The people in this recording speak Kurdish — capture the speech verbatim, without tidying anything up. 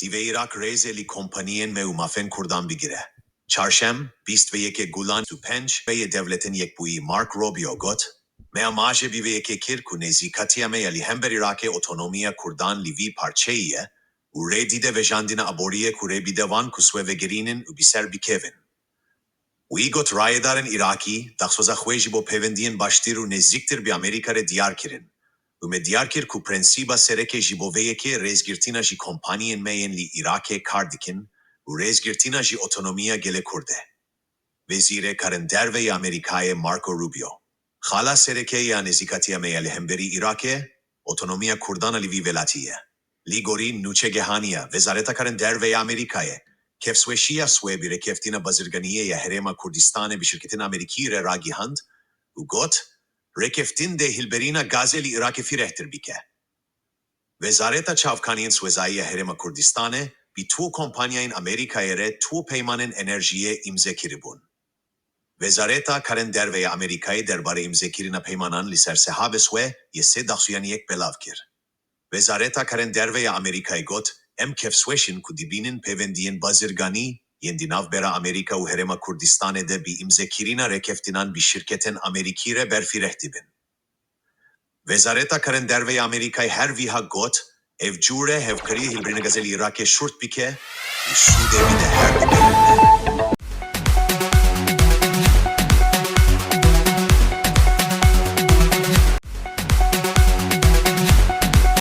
Divê Iraq rêzê li kompaniyên me û mafên Kurdan bigire. Çarşem, bîst ve yekê Gulan û pênc ve yê Devletên Yekbûyî Marco Rubio got, Me amaje bi vê yekê kir ku nêzîkatiya me ya li hember Iraqê otonomiya Kurdan li vî parçeyê ye û rê dide vejandina aboriyê ku rê bide wan ku siwê vegerînin û bi ser bikevin. Wî got, Rayedarên Iraqî daxwaza xwe ji bo pêvendiyên baştir û nêzîktir bi Amerîka re diyar kirin û me diyar kir ku prensîba sereke ji bo vê yekê rêzgirtina ji kompaniyên me yên li Iraqê kar dikin û rêzgirtina ji otonomiya gelê Kurd e. Wezîrê Karin Derve ya Amerîkayê Marco Rubio. Xala sereke ya nêzîkatiya me ya li hemberî Iraqê, otonomiya Kurdan a li vî welatî ye. Li gorî nûçegehaniya Wezareta Karin Derve ya Amerîkayê, kifsweşiya swê bi rêkeftina bazirganiyê ya Herêma Kurdistanê bi şirketên Amerîkî re ragihand û got, Rêkeftin dê hilberîna gazê li Iraqê firehtir bike. Wezareta Çavkaniyên Swêzayî ya Herêma Kurdistanê bi tu kompanyayên Amerîkayê re tu peymanên enerjiyê îmze kiribûn. Wezareta Karin Derve ya Amerîkayê derbarê îmzekirina peymanan li ser sehabê swê yê sê daxuyaniyek belav kir. Wezareta Karin Derve ya Amerîkayê got, Em kifsweş in ku dibînin pêvendiyên bazirganî yên di navbera Amerîka û Herêma Kurdistanê de bi îmzekirina rêkeftinan bi şirketên Amerîkî re berfireh dibin. Wezareta Karin Derve ya Amerîkayê her wiha got, Ev cûre hevkariyê hilberîna gazê li Iraqê şurt bike û sûdê bide her du